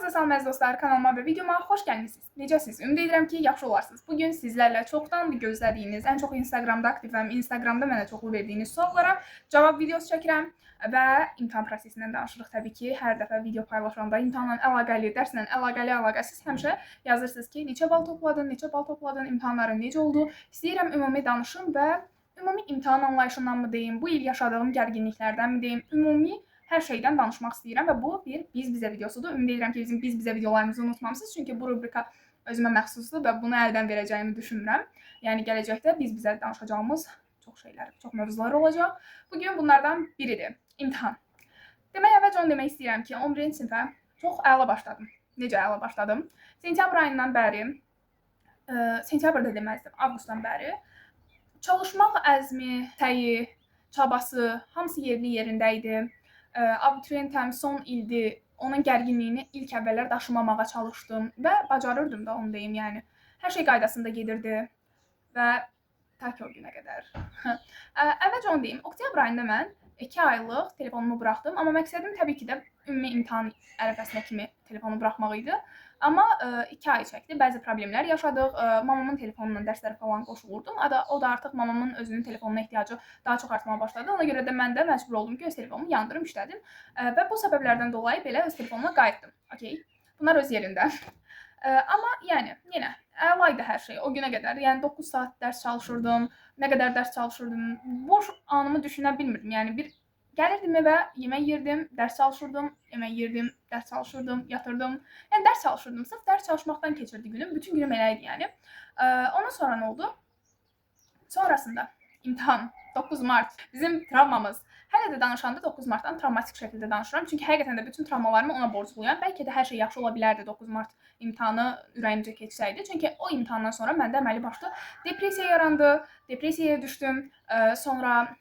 Hamınıza salam əziz dostlar, kanalıma və videoma xoş gəlmisiniz. Necəsiniz? Ümid edirəm ki, yaxşı olarsınız. Bugün sizlərlə çoxdan gözlədiyiniz, ən çox Instagramda aktivəm, Instagramda mənə çoxlu verdiyiniz suallara cavab videosu çəkirəm və imtahan prosesindən danışırıq təbii ki. Hər dəfə video paylaşanda imtahanla əlaqəli, dərslə əlaqəli, əlaqəsiz həmişə yazırsınız ki, neçə bal topladın, neçə bal topladın, imtahanların necə oldu? İstəyirəm ümumi danışım və ümumi imtahan anlayışından mı deyim, bu il yaşadığım gərginliklərdən mi deyim, ümumi hər şeydən danışmaq istəyirəm və bu bir biz-bizə videosudur. Ümid edirəm ki, bizim biz-bizə videolarımızı unutmamısınız. Çünki bu rubrika özümə məxsusdur və bunu əldən verəcəyimi düşünmürəm. Yəni gələcəkdə biz-bizə danışacağımız çox şeylər, çox mövzular olacaq. Bugün bunlardan biridir. İmtahan. Demək, əvvəlcə onu demək istəyirəm ki, 11-ci sinifə çox əla başladım. Necə əla başladım? Sentyabr ayından bəri, sentyabrda deməzdim, avqustdan bəri çalışmaq əzmi, səyi, çabası hamısı yerli yerində idi. Abituriyentəm, son ildir. Onun gərginliyini ilk əvvəllər daşımamağa çalışdım və bacarırdım da onu deyim, yəni. Hər şey qaydasında gedirdi və ta ki o günə qədər. Əvvəlcə onu deyim. Oktyabr ayında mən 2 aylıq telefonumu buraxdım, amma məqsədim təbii ki də ümumi imtahan ərəfəsinə kimi telefonu buraxmaq idi. Amma 2 ay çəkdi. Bəzi problemlər yaşadıq. Mamamın telefonundan dərslərə falan qoşulurdum. O da artıq mamamın özünün telefonuna ehtiyacı daha çox artmağa başladı. Ona görə də mən də məcbur oldum ki, öz telefonumu yandırım, işlədim. Və bu səbəblərdən dolayı belə öz telefonuma qayıtdım. Okay. Bunlar öz yerində. Amma yəni yenə əla idi hər şey o günə qədər. Yəni 9 saat dərs çalışırdım. Nə qədər dərs çalışırdım. Boş anımı düşünə bilmirdim. Yəni bir gəlirdim evə, yemək yerdim, dərs çalışırdım, yemək yerdim, dərs çalışırdım, yatırdım. Yəni dərs çalışırdım. Sırf dərs çalışmaqdan keçirdi günüm. Bütün günüm elə idi yəni. Ondan sonra nə oldu? Sonrasında imtahan 9 mart bizim travmamız. Hələ də danışanda 9 martdan travmatik şəkildə danışıram. Çünki həqiqətən də bütün travmalarımı ona borcluyam. Bəlkə də hər şey yaxşı ola bilərdi 9 mart imtahanı ürəyimcə keçsəydi. Çünki o imtahandan sonra məndə əməli başlı depressiya yarandı. Depressiyaya düşdüm. Sonra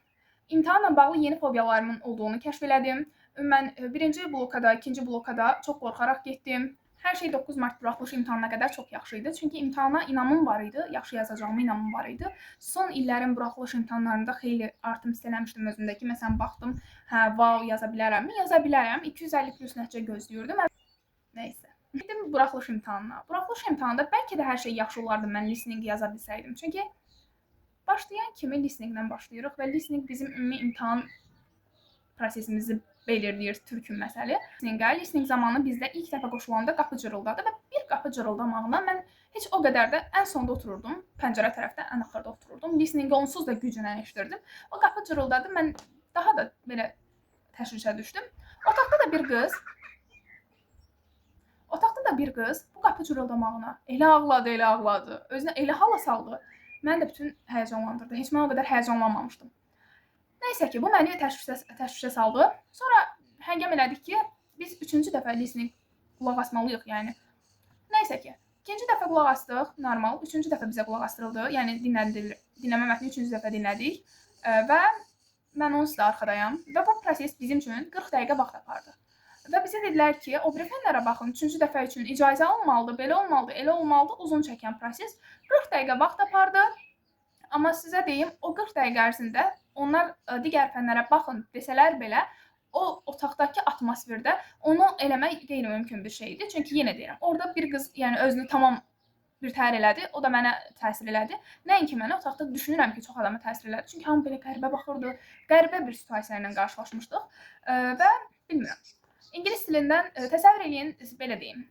imtahanla bağlı yeni fobiyalarımın olduğunu kəşf elədim. Ümumən birinci blokada, ikinci blokada çox qorxaraq getdim. Hər şey 9 mart buraxılış imtahanına qədər çox yaxşı idi. Çünki imtahana inamım var idi, yaxşı yazacağıma inamım var idi. Son illərin buraxılış imtahanlarında xeyli artım hiss eləmişdim özümdəki. Məsələn, baxdım, hə, vau, yaza bilərəmmi? Yaza bilərəm. 250 plus nəticə gözləyirdim. Nəysə. Getdim buraxılış imtahanına. Buraxılış imtahanında bəlkə də hər şey yaxşı olardı mən listening yaza bilsəydim. Çünki başlayan kimi listeningdən başlayırıq və listening bizim ümumi imtahan prosesimizi belirləyir, türkün məsəli. Listening zamanı bizdə ilk dəfə qoşulanda qapı cırıldadı və bir qapı cırıldamağına mən heç o qədər də ən sonda otururdum. Pəncərə tərəfdə ən axırda otururdum. Listeningi onsuz da gücünə eşidirdim. O qapı cırıldadı, mən daha da belə təşvişə düşdüm. Otaqda da bir qız Otaqda da bir qız bu qapı cırıldamağına elə ağladı, elə ağladı. Özünə elə hala saldı. Məni də bütün həyəcanlandırdı. Heç mən o qədər həyəcanlanmamışdım. Nəysə ki, bu məni təşvişə saldı. Sonra həngəm elədik ki, biz üçüncü dəfə listening qulaq asmalıyıq, yəni. Nəysə ki, ikinci dəfə qulaq asdıq, normal. Üçüncü dəfə bizə qulaq asdırıldı. Yəni dinləmə mətni üçüncü dəfə dinlədik və mən onsuz da arxadayam və bu proses bizim üçün 40 dəqiqə vaxt apardı. Və bizə dedilər ki, o biri fənlərə baxın, üçüncü dəfə üçün icazə alınmalıdır, belə olmalıdır, elə olmalıdır, uzun çəkən proses 40 dəqiqə vaxt apardı. Amma sizə deyim, o 40 dəqiqə ərzində onlar digər fənlərə baxın desələr belə, o otaqdakı atmosferdə onu eləmək qeyri-mümkün bir şeydir. Çünki yenə deyirəm, orada bir qız yəni özünü tamam bir təhər elədi, o da mənə təsir elədi. Nəinki mənə, otaqda düşünürəm ki, çox adama təsir elədi. Çünki hamı belə qəribə baxırdı, qəribə bir situasiya ilə qarşılaşmışdıq və bilmirəm. İngilis dilindən təsəvvür eləyin, belə deyim.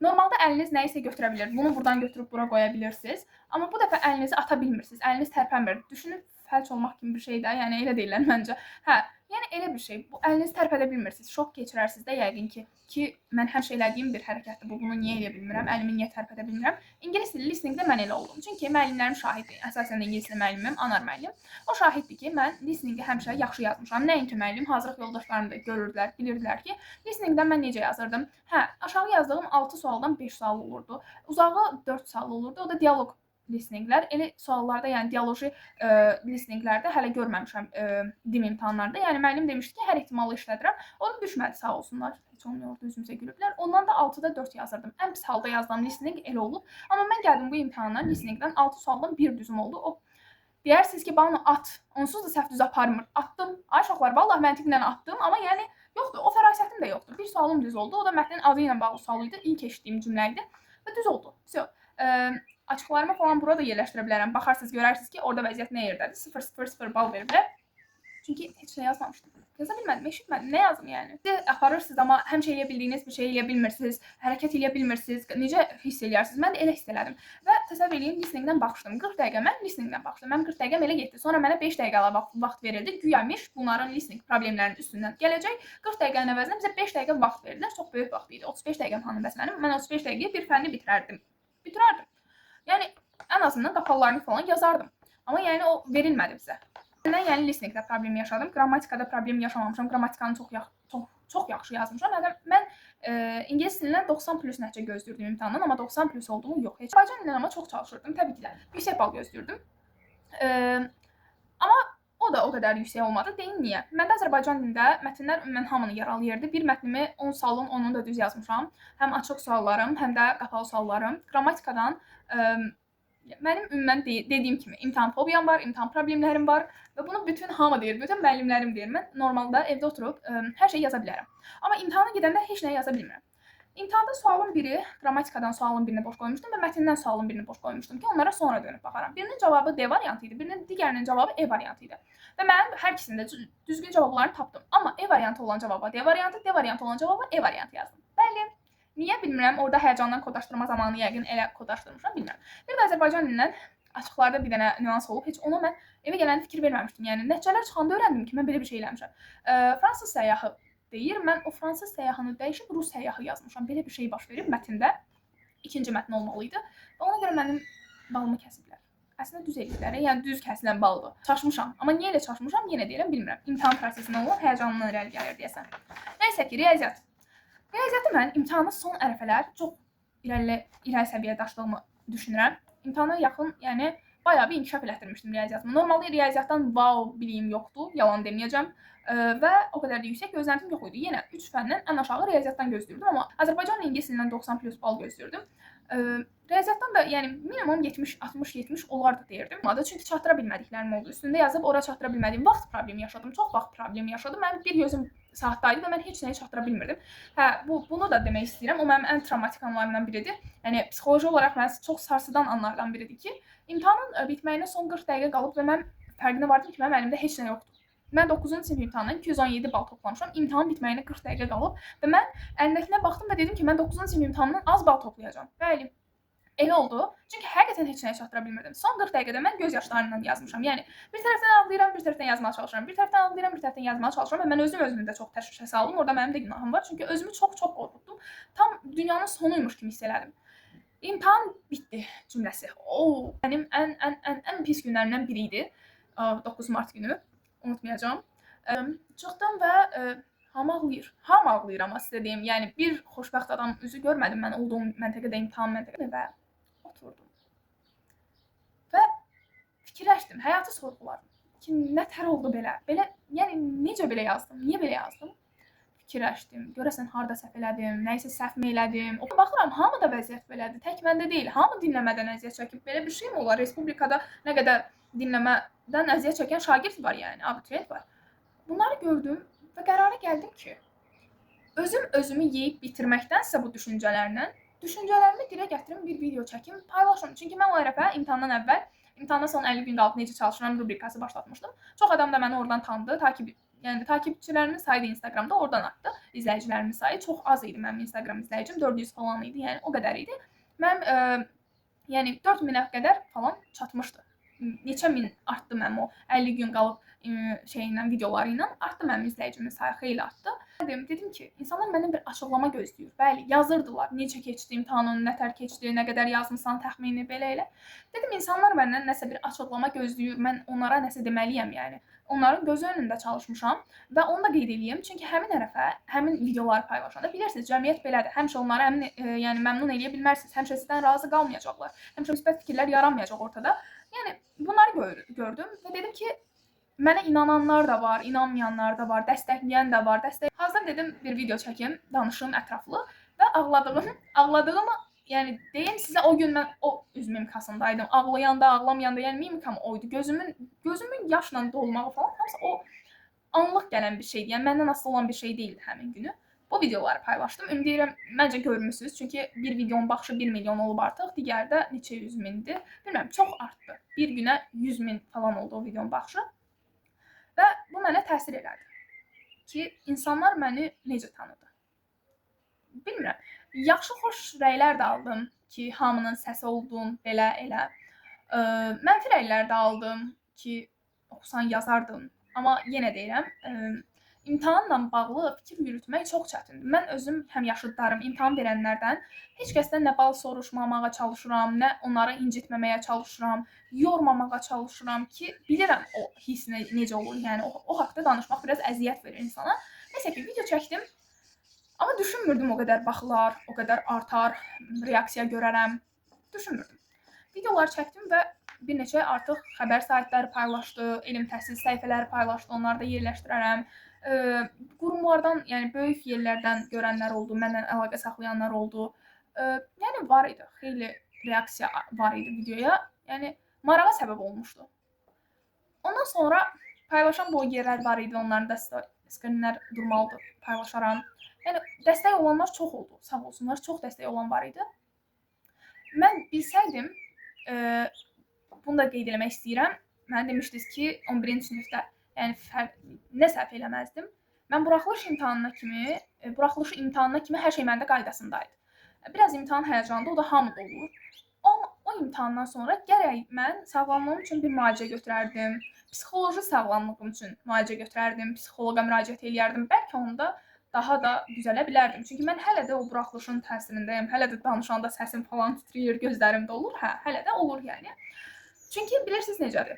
Normalda əliniz nəyisə götürə bilir. Bunu buradan götürüb bura qoya bilirsiniz. Amma bu dəfə əlinizi ata bilmirsiniz. Əliniz tərpənmir. Düşünüb fəlç olmaq kimi bir şey də, yəni elə deyirlər məncə. Hə, yəni elə bir şey. Bu əlinizi tərpədə bilmirsiniz. Şok keçirərsiniz də yəqin ki, mən həmişə elədiyim bir hərəkətdir bu. Bunu niyə eləyə bilmirəm? Əlimi niyə tərpədə bilmirəm? İngilis dili listeningdə mən elə oldum. Çünki müəllimlərim şahiddir. Əsasən də ingilis dili müəllimim Anar müəllim. O şahiddir ki, mən listeningi həmişə yaxşı yazmışam. Nəinki müəllim, hazırlıq yoldaşlarım da görürdülər, bilirdilər ki, listeningdən mən necə yazırdım. Hə, aşağı yazdığım 6 sualdan 5 sual olurdu. Uzağı 4 sual olurdu. O da dialoq listeninglər. Elə suallarda, yəni dialoji listeninglərdə hələ görməmişəm dim imtahanlarda. Yəni müəllim demişdi ki, hər ehtimalı işlədirəm. O da düşmədi, sağ olsunlar. Heç olmuyordu, üzümüzə gülüblər. Ondan da 6-da 4 yazırdım. Ən pis halda yazdığım listening elə olub. Amma mən gəldim bu imtahana, listeningdən 6 sualdan 1 düzüm oldu. O deyərsiniz ki, Banu at. Onsuz da səhv düz aparmır. Atdım. Ay uşaqlar, vallah məntiqlə atdım, amma yəni Yoxdur, o fərasətim də yoxdur. Bir sualım düz oldu. O da mətnin adı ilə bağlı sual idi. İlk eşitdiyim cümlə idi və düz oldu. So, açıqlarımı falan burada yerləşdirə bilərəm. Baxarsınız, görərsiniz ki, orada vəziyyət nə yerdədir? 0 0 0 bal veriblər. Çünki heç nə yazmamışdım. Yaza bilmədim, eşitmədim. Nə yazım yəni? Siz aparırsınız, amma həmişə eləyə bildiyiniz bir şey eləyə bilmirsiniz, hərəkət eləyə bilmirsiniz. Necə hiss eləyərsiniz? Mən də elə hiss elədim. Və təsəvvür eləyin, listeningdən baxışdım. 40 dəqiqə mən listeningdən baxışdım. Mənim 40 dəqiqəm elə getdi. Sonra mənə 5 dəqiqə vaxt verildi. Güyamış bunların listening problemlərinin üstündən gələcək. 40 dəqiqənin əvəzinə bizə 5 dəqiqə vaxt verdilər. Çox böyük vaxt idi. 35 dəqiqəm hanı bəs mənim? Mən 35 dəqiqəyə bir fənni bitirərdim. Bitirərdim. Yəni ən azından qapalılarını falan yazardım. Amma yəni o verilmədi bizə. Mən yəni listeningdə problem yaşadım. Qrammatikada problem yaşamamışam. Qrammatikanı çox yaxşı yazmışam. Hətta mən ingilis dilindən 90 plus nəticə gözləyirdim imtahandan, amma 90 plus olduğumu yox. Heç. Azərbaycan dilindən amma çox çalışırdım. Təbii ki də yüksək bal gözləyirdim. Amma o da o qədər yüksək olmadı. Deyin niyə? Məndə Azərbaycan dilində mətnlər ümumən hamını yaralayırdı. Bir mətnimi 10 sualın 10-unu da düz yazmışam. Həm açıq suallarım, həm də qapalı suallarım. Qrammatikadan mənim ümumən dediyim kimi imtahan fobiyam var, imtahan problemlərim var və bunu bütün hamı deyir, bütün müəllimlərim deyir. Mən normalda evdə oturub hər şeyi yaza bilərəm. Amma imtahana gedəndə heç nə yaza bilmirəm. İmtahanda sualın biri, qrammatikadan sualın birini boş qoymuşdum və mətndən sualın birini boş qoymuşdum ki, onlara sonra dönüb baxaram. Birinin cavabı D variantı idi, birinin digərinin cavabı E variantı idi. Və mən hər ikisində düzgün cavablarını tapdım. Amma E variantı olan cavaba D variantı, D variantı olan cavaba E variantı yazdım. Bəli. Niyə bilmirəm, orada həyəcandan kodlaşdırma zamanı yəqin elə kodlaşdırmışam, bilmirəm. Bir də Azərbaycan dilindən açıqlarda bir dənə nüans olub, heç ona mən evə gələndə fikir verməmişdim. Yəni nəticələr çıxanda öyrəndim ki, mən belə bir şey eləmişəm. Fransız səyyahı deyir, mən o fransız səyyahını dəyişib rus səyyahı yazmışam. Belə bir şey baş verib mətndə. İkinci mətn olmalı idi. Və ona görə mənim balımı kəsiblər. Əslində düz eləyiblər, yəni düz kəsilən baldır. Çaşmışam. Amma niyə elə çaşmışam, yenə deyirəm, bilmirəm. İmtahan prosesindən olan həyəcanından irəli gəlir deyəsən. Nəysə ki, riyaziyyat. Riyaziyyatı mən imtahana son ərəfələr çox irəli səviyyədə daşıdığımı düşünürəm. İmtahana yaxın, yəni bayağı bir inkişaf elətdirmişdim riyaziyyatımı. Normalda riyaziyyatdan wow biliyim yoxdur, yalan deməyəcəm. Və o qədər də yüksək gözləntim yox idi. Yenə 3 fəndən ən aşağı riyaziyyatdan gözləyirdim, amma Azərbaycan və ingilis dilindən 90 plus bal gözləyirdim. Riyaziyyatdan da yəni minimum 70, 60, 70 olardı deyirdim. Çünki çatdıra bilmədiklərim oldu. Üstündə yazıb ora çatdıra bilmədiyim vaxt problemi yaşadım. Çox vaxt problemi yaşadım. Mənim bir gözüm saatdaydı və mən heç nəyi çatdıra bilmirdim. Hə, bunu da demək istəyirəm. O mənim ən travmatik anlarımdan biridir. Yəni psixoloji olaraq məni çox sarsıdan anlardan biridir ki, imtahanın bitməyinə son 40 dəqiqə qalıb və mən fərqinə vardım ki, mənim əlimdə heç nə yoxdur. Mən 9-cu sinif imtahanından 217 bal toplamışam. İmtahan bitməyinə 40 dəqiqə qalıb və mən əlimdəkinə baxdım və dedim ki, mən 9-cu sinif imtahanından az bal toplayacağam. Bəli, elə oldu. Çünki həqiqətən heç nəyi çatdıra bilmirdim. Son 40 dəqiqədə mən göz yaşlarından yazmışam. Yəni bir tərəfdən ağlayıram, bir tərəfdən yazmağa çalışıram. Bir tərəfdən ağlayıram, bir tərəfdən yazmağa çalışıram və mən özüm də çox təşvişə saldım. Orada mənim də günahım var. Çünki özümü çox-çox qorxutdum. Tam dünyanın sonuymuş kimi hiss elədim. İmtahan bitdi cümləsi. O mənim ən pis günlərimdən biri idi. 9 mart günü. Unutmayacağam. Çıxdım və hamı ağlayır. Hamı ağlayır, amma sizə deyim, yəni bir xoşbəxt adam üzü görmədim mən olduğum məntəqədə, imtahan məntəqədə və oturdum. Və fikirləşdim, həyatı sorğuladım ki, nə tər oldu belə? Belə, yəni necə belə yazdım? Niyə belə yazdım? Fikirləşdim. Görəsən harda səhv elədim, nəyisə səhv mi elədim? Baxıram, hamı da vəziyyət belədir. Tək məndə deyil. Hamı dinləmədən əziyyət çəkib. Belə bir şey mi olar? Respublikada nə qədər dinləmədən əziyyət çəkən şagird var, yəni abituriyent var. Bunları gördüm və qərara gəldim ki, özüm özümü yeyib bitirməkdənsə bu düşüncələrlə, düşüncələrimi dilə gətirim, bir video çəkim, paylaşım. Çünki mən o ərəfə imtahandan əvvəl, imtahana son 50 gün qalıb necə çalışıram rubrikası başlatmışdım. Çox adam da məni oradan tanıdı, takipçilərimin sayı da Instagramda oradan artdı. İzləyicilərimin sayı çox az idi, mənim Instagram izləyicim 400 falan idi, yəni o qədər idi. Mənim yəni 4000-ə qədər falan çatmışdı. Neçə min artdı mənim o 50 gün qalıb şeylə, videoları ilə artdı mənim izləyicimin sayı, xeyli artdı. Dedim ki, insanlar məndən bir açıqlama gözləyir. Bəli, yazırdılar, necə keçdi imtahanın, nə tər keçdi, nə qədər yazmısan təxmini, belə elə. Dedim, insanlar məndən nəsə bir açıqlama gözləyir, mən onlara nəsə deməliyəm yəni. Onların gözü önündə çalışmışam və onu da qeyd eləyim. Çünki həmin ərəfə, həmin videoları paylaşanda bilirsiniz, cəmiyyət belədir. Həmişə onları yəni məmnun eləyə bilmərsiniz. Həmişə sizdən razı qalmayacaqlar. Həmişə müsbət fikirlər yaranmayacaq ortada. Yəni bunları gördüm və dedim ki, mənə inananlar da var, inanmayanlar da var, dəstəkləyən də var. Hazır dedim bir video çəkim, danışım ətraflı və ağladığımı, yəni deyim sizə, o gün mən o üz mimikasındaydım. Ağlayanda, ağlamayanda, yəni mimikam oydu. Gözümün yaşla dolmağı falan, hamısı o Anlıq gələn bir şeydi. Yəni məndən asılı olan bir şey deyildi həmin günü. Bu videoları paylaşdım. Ümid edirəm, məncə görmüsünüz. Çünki bir videonun baxışı 1 milyon olub artıq, digəri də neçə yüz mindir. Bilmirəm, çox artdı. Bir günə 100 min falan oldu o videonun baxışı. Və bu mənə təsir elədi ki, insanlar məni necə tanıdı. Bilmirəm. Yaxşı, xoş rəylər də aldım ki, hamının səsi oldun, belə, elə. Mənfi rəylər də aldım ki, oxusan yazardın. Amma yenə deyirəm, imtahanla bağlı fikir yürütmək çox çətindir. Mən özüm həm yaşıdlarım, imtahan verənlərdən heç kəsdən nə bal soruşmamağa çalışıram, nə onları incitməməyə çalışıram, yormamağa çalışıram ki, bilirəm o hiss necə olur. Yəni o haqda danışmaq biraz əziyyət verir insana. Neysə ki, video çəkdim. Amma düşünmürdüm o qədər baxılar, o qədər artar, reaksiya görərəm. Düşünmürdüm. Videolar çəkdim və bir neçə artıq xəbər saytları paylaşdı, elm təhsil səhifələri paylaşdı, onları da yerləşdirərəm. Qurumlardan, yəni böyük yerlərdən görənlər oldu, mənlə əlaqə saxlayanlar oldu. Yəni var idi, xeyli reaksiya var idi videoya. Yəni marağa səbəb olmuşdu. Ondan sonra paylaşan blogerlər var idi, onların da skrinlər durmalıdır, paylaşaram. Yəni dəstək olanlar çox oldu, sağ olsunlar, çox dəstək olan var idi. Mən bilsəydim, bunu da qeyd eləmək istəyirəm. Mənə demişdiniz ki, 11-ci sinifdə, yəni nə səhv eləməzdim. Mən buraxılış imtahanına kimi hər şey məndə qaydasındaydı. Biraz imtahan həyəcanında, o da hamıda olur. O imtahandan sonra gərək mən sağlamlığım üçün bir müalicə götürərdim, psixoloji sağlamlığım üçün müalicə götürərdim, psixoloqa müraciət eləyərdim. Bəlkə onda daha da düzələ bilərdim. Çünki mən hələ də o buraxılışın təsirindəyəm. Hələ də danışanda səsim falan titrəyir, gözlərim dolur. Hə, hələ də olur yəni. Çünki bilirsiniz necədir?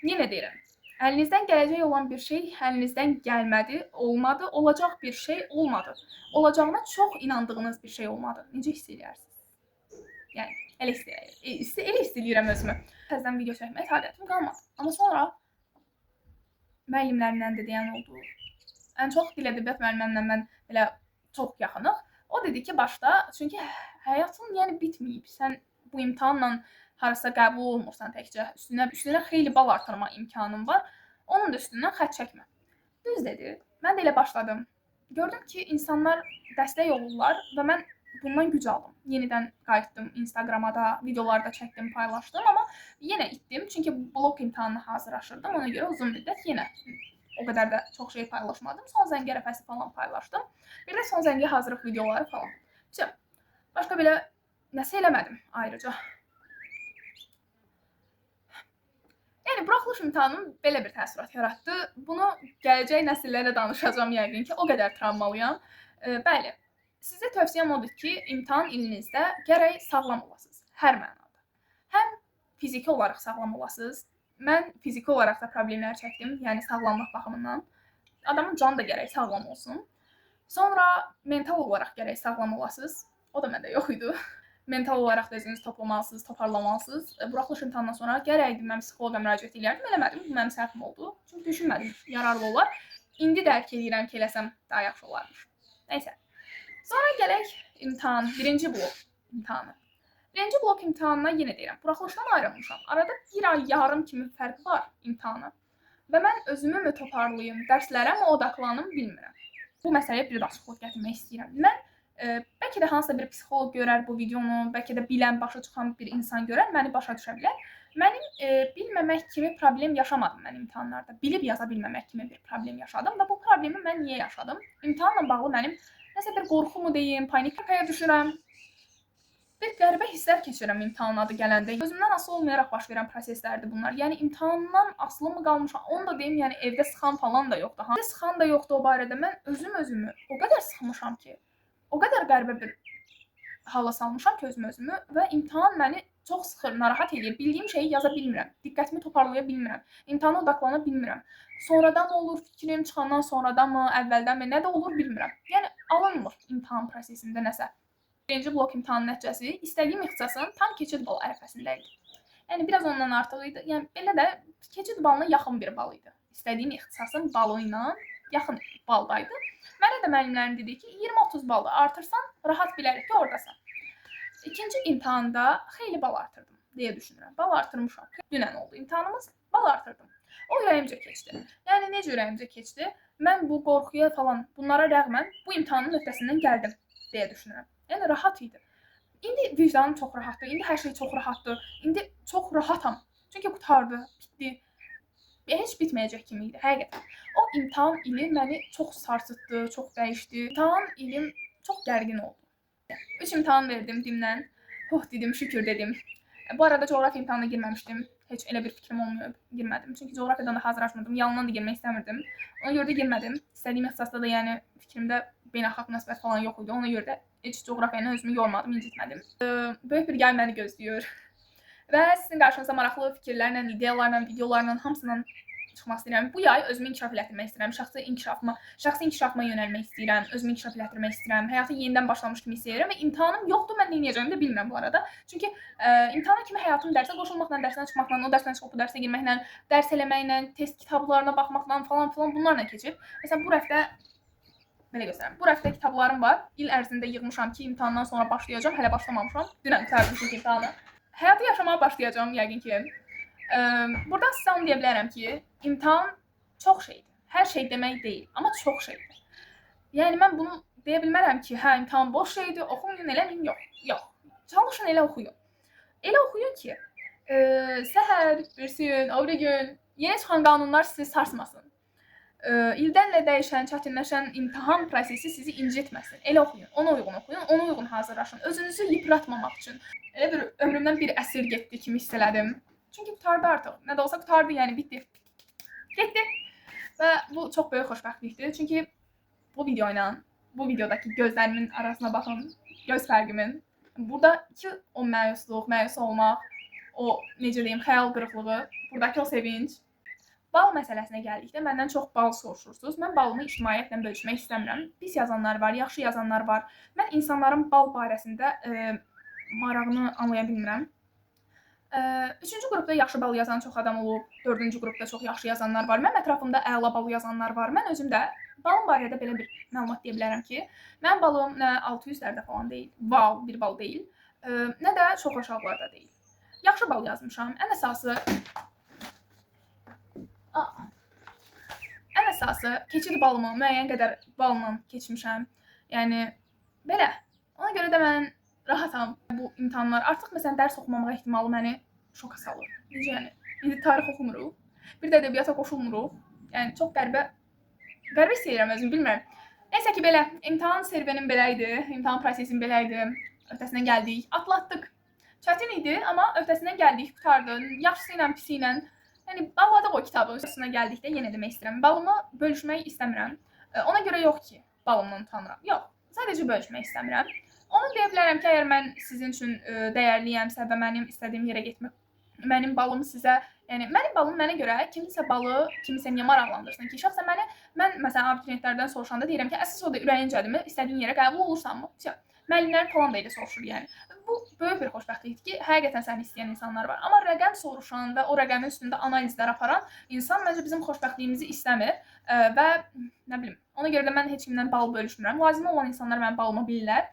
Yenə deyirəm, əlinizdən gələcək olan bir şey əlinizdən gəlmədi, olmadı, olacaq bir şey olmadı. Olacağına çox inandığınız bir şey olmadı. Necə hiss eləyərsiniz? Yəni, elə hiss eləyirəm özümü. Təzədən video çəkmək taqətim qalmadı. Amma sonra müəllimlərimlə də deyən oldu. Ən çox dil ədəbiyyat müəllimimlə mən belə çox yaxınıq. O dedi ki, başda, çünki həyatın yəni bitməyib. Sən bu imtahanla harasa qəbul olmursan təkcə. Üstünə xeyli bal artırma imkanın var. Onun da üstündən xətt çəkmə. Düz dedi. Mən də elə başladım. Gördüm ki, insanlar dəstək olurlar və mən bundan güc aldım. Yenidən qayıtdım Instagrama da, videolar da çəkdim, paylaşdım. Amma yenə itdim. Çünki blok imtahanına hazırlaşırdım. Ona görə uzun müddət yenə o qədər də çox şey paylaşmadım. Son zəng ərəfəsi falan paylaşdım. Bir də son zəngə hazırlıq videoları falan. Başqa belə nəsə eləmədim ayrıca. Yəni, buraxılış imtahanım belə bir təəssürat yaratdı. Bunu gələcək nəsillərə danışacağam yəqin ki, o qədər travmalıyam. Bəli, sizə tövsiyəm odur ki, imtahan ilinizdə gərək sağlam olasınız, hər mənada. Həm fiziki olaraq sağlam olasınız. Mən fiziki olaraq da problemlər çəkdim, yəni sağlamlıq baxımından. Adamın canı da gərək sağlam olsun. Sonra mental olaraq gərək sağlam olasınız. O da məndə yox idi. Mental olaraq da özünüzü toplamalısınız, toparlamalısınız. Buraxılış imtahanından sonra gərəkdim, mən psixoloqa müraciət eləyərdim, eləmədim. Bu mənim səhvim oldu. Çünki düşünmədim, yararlı olar. İndi dərk eləyirəm ki, eləsəm daha yaxşı olarmış. Neysə. Sonra gələk imtahan, birinci blok imtahanı. Birinci blok imtahanına yenə deyirəm, buraxılışdan ayrılmışam. Arada bir ay yarım kimi fərq var imtahana. Və mən özümü mü toparlayım, dərslərə mi odaqlanım bilmirəm. Bu məsələyə bir də açıqlıq gətirmək istəyirəm. Mən bəlkə də hansısa bir psixoloq görər bu videonu, bəlkə də bilən, başa çıxan bir insan görər, məni başa düşə bilər. Mənim bilməmək kimi problem yaşamadım mən imtahanlarda. Bilib yaza bilməmək kimi bir problem yaşadım və bu problemi mən niyə yaşadım? İmtahanla bağlı mənim nəsə bir qorxu mu deyim, panikaya düşürəm. Bir qəribə hisslər keçirəm imtahanın adı gələndə. Özümdən asılı olmayaraq baş verən proseslərdir bunlar. Yəni imtahandan asılı mı qalmışam, onu da deyim, yəni evdə sıxan falan da yoxdur. Evdə sıxan da yoxdur o barədə. Mən özümü o qədər sıxmışam ki, o qədər qəribə bir hala salmışam ki özümü və imtahan məni çox sıxır, narahat eləyir. Bildiyim şeyi yaza bilmirəm, diqqətimi toparlaya bilmirəm, imtahana odaklana bilmirəm. Sonradan olur fikrim, çıxandan sonradan mı, əvvəldən mi, nə də olur bilmirəm. Yəni alınmır imtahan prosesində nəsə. Birinci blok imtahanı nəticəsi istədiyim ixtisasın tam keçid balı ərəfəsində idi. Yəni biraz ondan artıq idi. Yəni belə də keçid balına yaxın bir bal idi. İstədiyim ixtisasın balı ilə yaxın baldaydı. Mənə də müəllimlərim dedi ki, 20-30 balı artırsan, rahat bilərik ki, oradasan. İkinci imtahanda xeyli bal artırdım deyə düşünürəm. Bal artırmışam. Dünən oldu imtahanımız, bal artırdım. O ürəyimcə keçdi. Yəni necə ürəyimcə keçdi? Mən bu qorxuya falan, bunlara rəğmən bu imtahanın öhdəsindən gəldim deyə düşünürəm. Yəni rahat idi. İndi vicdanım çox rahatdır, indi hər şey çox rahatdır. İndi çox rahatam. Çünki qurtardı, bitdi. Heç bitməyəcək kimi idi, həqiqətən. O imtahan ili məni çox sarsıtdı, çox dəyişdi. İmtahan ilim çox gərgin oldu. 3 imtahan verdim dimdən. Oh dedim, şükür dedim. Bu arada coğrafiya imtahanına girməmişdim. Heç elə bir fikrim olmayıb, girmədim. Çünki coğrafiyadan da hazırlaşmırdım, yalandan da girmək istəmirdim. Ona görə də girmədim. İstədiyim ixtisasda da, yəni fikrimdə beynəlxalq münasibət falan yox idi. Ona görə də heç coğrafiyanı özümü yormadım, incitmədim. Böyük bir yay məni gözləyir. Və sizin qarşınıza maraqlı fikirlərlə, ideyalarla, videolarla, hamısından çıxmaq istəyirəm. Bu yay özümü inkişaf elətdirmək istəyirəm. Şəxsi inkişafıma yönəlmək istəyirəm. Özümü inkişaf elətdirmək istəyirəm. Həyata yenidən başlamış kimi hiss edirəm və imtahanım yoxdur. Mən nə edəcəyimi də bilmirəm bu arada. Çünki imtahana kimi həyatım dərsə qoşulmaqla, dərsdən çıxmaqla, o dərsdən çıxıb bu dərsə girməklə, dərs eləməklə, test kitablarına baxmaqla falan filan bunlarla keçib. Məsələn, bu rəfdə belə göstərəm. Bu rəfdə kitablarım var. İl ərzində yığmışam ki, imtahandan sonra başlayacağam. Hələ başlamamışam. Dünən qurtardım çünki imtahanı. Həyatı yaşamağa başlayacağam yəqin ki. Buradan sizə onu deyə bilərəm ki, imtahan çox şeydir. Hər şey demək deyil, amma çox şeydir. Yəni mən bunu deyə bilmərəm ki, hə, imtahan boş şeydir, oxumayın, eləməyin, yox, yox. Çalışın, elə oxuyun. Elə oxuyun ki, səhər, birisi gün, o biri gün yeni çıxan qanunlar sizi sarsmasın. İldən ilə dəyişən, çətinləşən imtahan prosesi sizi incitməsin. Elə oxuyun, ona uyğun oxuyun, ona uyğun hazırlaşın. Özünüzü yıpratmamaq üçün. Elə bir ömrümdən bir əsr getdi kimi hiss elədim. Çünki qurtardı artıq. Nə də olsa qurtardı, yəni bitdi. Getdi. Və bu çox böyük xoşbəxtlikdir. Çünki bu video ilə, bu videodakı gözlərimin arasına baxın, göz fərqimin. Burada iki o məyusluq, məyus olmaq, o necə deyim, xəyal qırıqlığı, buradakı o sevinc. Bal məsələsinə gəldikdə məndən çox bal soruşursunuz. Mən balımı ictimaiyyətlə bölüşmək istəmirəm. Pis yazanlar var, yaxşı yazanlar var. Mən insanların bal barəsində marağını anlaya bilmirəm. Üçüncü qrupda yaxşı bal yazan çox adam olub, dördüncü qrupda çox yaxşı yazanlar var. Mənim ətrafımda əla bal yazanlar var. Mən özüm də balım barədə belə bir məlumat deyə bilərəm ki, mənim balım nə 600-lərdə falan deyil, wow bir bal deyil, nə də çox aşağılarda deyil. Yaxşı bal yazmışam. Ən əsası keçid balımı müəyyən qədər balla keçmişəm. Yəni belə. Ona görə də mən rahatam. Bu imtahanlar artıq məsələn dərs oxumamağa ehtimalı məni şoka salır. Necə yəni? İndi tarix oxumuruq. Bir də ədəbiyyata qoşulmuruq. Yəni çox qəribə hiss edirəm özümü, bilmirəm. Neysə ki belə, imtahan serüvenim belə idi, imtahan prosesim belə idi. Öhdəsindən gəldik, atlatdıq. Çətin idi, amma öhdəsindən gəldik, qurtardı. Yaxşısı ilə, pisi ilə. Yəni bağladıq o kitabı. Üstünə gəldikdə yenə demək istəyirəm. Balımı bölüşmək istəmirəm. Ona görə yox ki, balımdan utanıram. Yox, sadəcə bölüşmək istəmirəm. Onu deyə bilərəm ki, əgər mən sizin üçün dəyərliyəmsə və mənim istədiyim yerə getmək, mənim balım sizə, yəni mənim balım mənə görə kiminsə balı kimisə niyə maraqlandırsın ki? Şəxsən məni, mən məsələn abituriyentlərdən soruşanda deyirəm ki, əsas o da ürəyincədirmi? İstədiyin yerə qəbul olursanmı? Müəllimlər falan da elə soruşur yəni. Bu böyük bir xoşbəxtlikdir ki, həqiqətən səni istəyən insanlar var. Amma rəqəm soruşan və o rəqəmin üstündə analizlər aparan insan məncə bizim xoşbəxtliyimizi istəmir və nə bilim, ona görə də mən heç kimdən bal bölüşmürəm. Lazım olan insanlar mənim balımı bilirlər.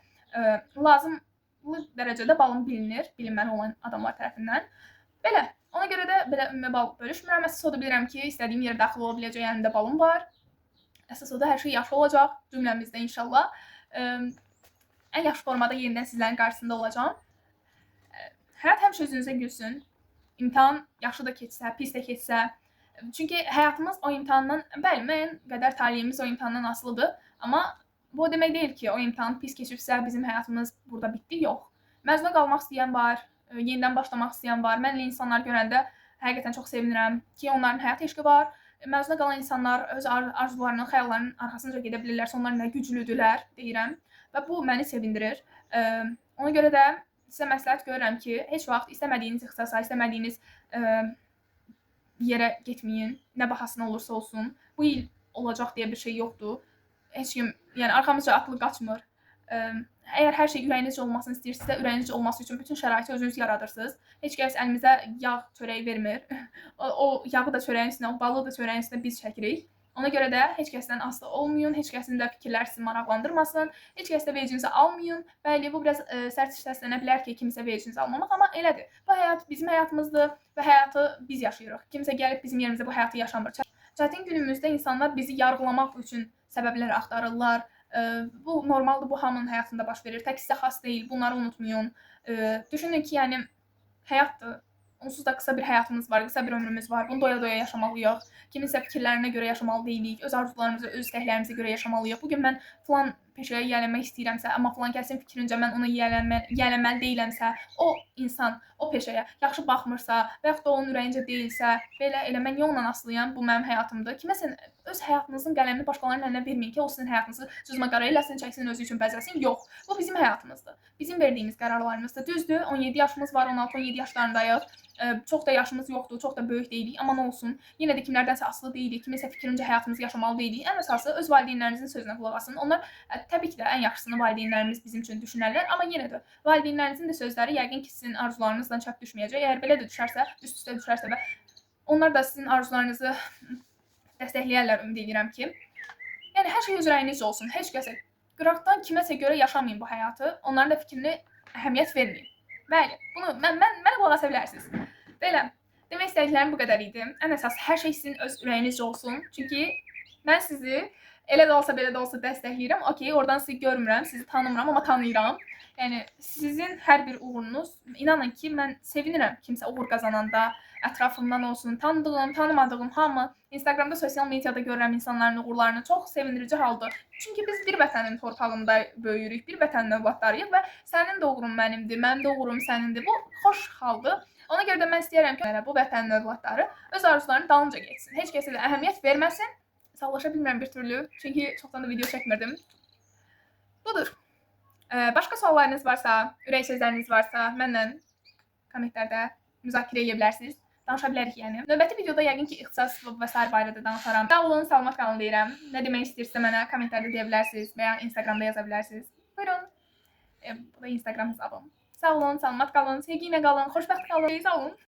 Lazımlı dərəcədə balım bilinir, bilinməli olan adamlar tərəfindən. Belə, ona görə də belə ümumi bal bölüşmürəm. Əsas o da bilirəm ki, istədiyim yerə daxil ola biləcək əlimdə balım var. Əsas o da hər şey yaxşı olacaq cümləmizdə inşallah. Ən yaxşı formada yenidən sizlərin qarşısında olacağam. Həyat həmişə özünüzə gülsün. İmtahan yaxşı da keçsə, pis də keçsə. Çünki həyatımız o imtahandan, bəli, müəyyən qədər taleyimiz o imtahandan asılıdır. Amma bu o demək deyil ki, o imtahan pis keçibsə bizim həyatımız burada bitdi. Yox. Məzuna qalmaq istəyən var, yenidən başlamaq istəyən var. Mən elə insanlar görəndə həqiqətən çox sevinirəm ki, onların həyat eşqi var. Məzuna qalan insanlar öz arzularının, xəyallarının arxasınca gedə bilirlərsə, onlar nə güclüdürlər deyirəm. Və bu məni sevindirir. Ona görə də sizə məsləhət görürəm ki, heç vaxt istəmədiyiniz ixtisasa, istəmədiyiniz yerə getməyin. Nə bahasına olursa olsun. Bu il olacaq deyə bir şey yoxdur. Heç kim, yəni arxamızca atlı qaçmır. Əgər hər şey ürəyinizcə olmasını istəyirsinizsə, ürəyinizcə olması üçün bütün şəraiti özünüz yaradırsınız. Heç kəs əlimizə yağ, çörək vermir. O yağı da çörəyin üstünə, o balığı da çörəyin üstünə biz çəkirik. Ona görə də heç kəsdən asılı olmayın, heç kəsin də fikirləri sizi maraqlandırmasın, heç kəs də vecinizi almayın. Bəli, bu biraz sərt səslənə bilər ki, kimsə vecinizi almamaq, amma elədir. Bu həyat bizim həyatımızdır və həyatı biz yaşayırıq. Kimsə gəlib bizim yerimizə bu həyatı yaşamır. Çətin günümüzdə insanlar bizi yargılamaq üçün səbəblər axtarırlar. Bu normaldır, bu hamının həyatında baş verir. Tək sizə xas deyil, bunları unutmayın. Düşünün ki, yəni həyatdır. Onsuz da qısa bir həyatımız var, qısa bir ömrümüz var. Bunu doya-doya yaşamalıyıq. Kiminsə fikirlərinə görə yaşamalı deyilik. Öz arzularımıza, öz istəklərimizə görə yaşamalıyıq. Bugün mən filan peşəyə yiyələnmək istəyirəmsə, amma filan kəsin fikrincə mən ona yiyələnməli deyiləmsə, o insan o peşəyə yaxşı baxmırsa və yaxud da onun ürəyincə deyilsə, belə elə mən niyə ondan asılıyam? Bu mənim həyatımdır. Kiməsə öz həyatınızın qələmini başqalarının əlinə verməyin ki, o sizin həyatınızı cızma-qara eləsin, çəksin, özü üçün bəzəsin. Yox, bu bizim həyatımızdır. Bizim verdiyimiz qərarlarımızdır. Düzdür, 17 yaşımız var, 16-17 yaşlarındayıq. Çox da yaşımız yoxdur, çox da böyük deyilik, amma nə olsun. Yenə də kimlərdənsə asılı deyilik, kiminsə fikrincə həyatımızı yaşamalı deyilik. Ən əsası öz valideynlərinizin sözünə qulaq asın. Onlar təbii ki də ən yaxşısını valideynlərimiz bizim üçün düşünərlər, amma yenə də valideynlərinizin də sözləri yəqin ki sizin arzularınızla çəp düşməyəcək. Əgər belə də düşərsə, üst-üstə düşərsə və onlar da sizin arzularınızı dəstəkləyərlər, ümid edirəm ki. Yəni hər şey öz ürəyinizcə olsun. Heç kəsə qıraqdan kiməsə görə yaşamayın bu həyatı. Onların da fikrinə əhəmiyyət verməyin. Bəli, bunu mənə qulaq asa bilərsiniz. Belə, demək istədiklərim bu qədər idi. Ən əsas hər şey sizin öz ürəyinizcə olsun. Çünki mən sizi elə də olsa, belə də olsa dəstəkləyirəm. Okey, oradan sizi görmürəm, sizi tanımıram, amma tanıyıram. Yəni sizin hər bir uğurunuz, inanın ki, mən sevinirəm kimsə uğur qazananda, ətrafımdan olsun, tanıdığım, tanımadığım hamı, Instagramda, sosial mediada görürəm insanların uğurlarını, çox sevindirici haldır. Çünki biz bir vətənin torpağında böyüyürük, bir vətənin övladlarıyıq və sənin də uğurun mənimdir, mənim də uğurum sənindir. Bu xoş haldır. Ona görə də mən istəyirəm ki, bu vətənin övladları öz arzularının dalınca getsin. Heç kəsə də əhəmiyyət verməsin. Sağollaşa bilmirəm bir türlü, çünki çoxdan da video çəkmirdim. Budur. Başqa suallarınız varsa, ürək sözləriniz varsa, mənlə kommentlərdə müzakirə edə bilərsiniz. Danışa bilərik yəni. Növbəti videoda yəqin ki, ixtisas və sair barədə danışaram. Sağ olun, salamat qalın deyirəm. Nə demək istəyirsə mənə kommentlərdə deyə bilərsiniz və ya Instagramda yaza bilərsiniz. Buyurun. Bu da Instagram hesabım. Sağ olun, salamat qalın, sevgi ilə qalın, xoşbəxt qalın. Sağ olun.